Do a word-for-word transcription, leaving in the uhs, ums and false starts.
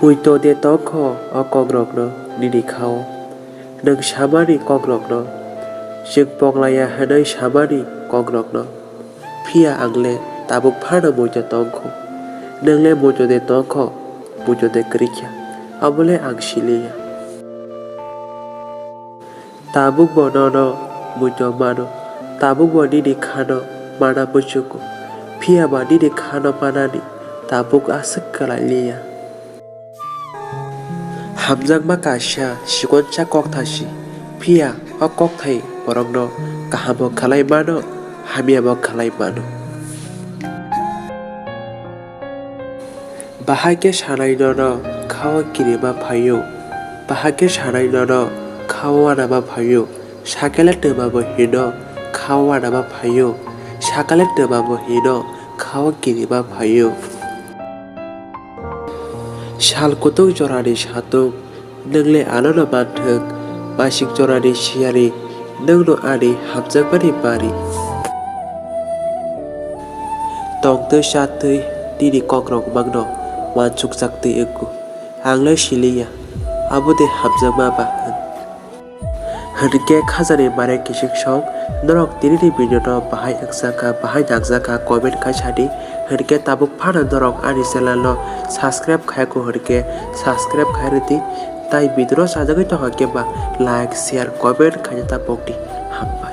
Muitu de tongkho o kokrokno nini kha-o, nwng samani kokrokno, chwng poklaiya hwnwi samani kokrokno. Phiya ang le tabuk phano muitu tongkho, nwng le muitu de tongkho, muitu de kwrwi kha, abo le ang siliya. Tabuk bo nono muitu mano, tabuk bo nini khano mana muchugo, phiya ba nini khano manani tabuk aswk kwlai liya. Hamjakma kaisa sikonsa kokthai si, phiya o kokthai borokno kaham bo khlai mano, hamya bo khlai mano. Bahai khe sanai nono kha-o kirima phai-o, bahai khe sanai nono kha-o uanama phai-o, sakhe le twma bo hino kha-o uanama phai-o, sakha le twma bo hino kha-o kirima phai-o. Sal kutung jorani satung, nwng le anono manthwk, masik jorani siyari, nwngno ani hamjakmani bari. Tongtwi chatwi nini kokrok mangno uansukjaktwi wngkhu. Ang le siliya, abo de hamjakma ba hwn. Hwnkhe khajani bare kisik song, norok tinini video no bahai wngjakha, bahai nangjak kha comment khai sadi. Hwnkhe tabuk phano norok ani channel no subscribe khayakhu hwnkhe subscribe khai rwdi. Tai video no sajagwi tongkha khe ba like, share, comment khaina ta pokdi. Hambai.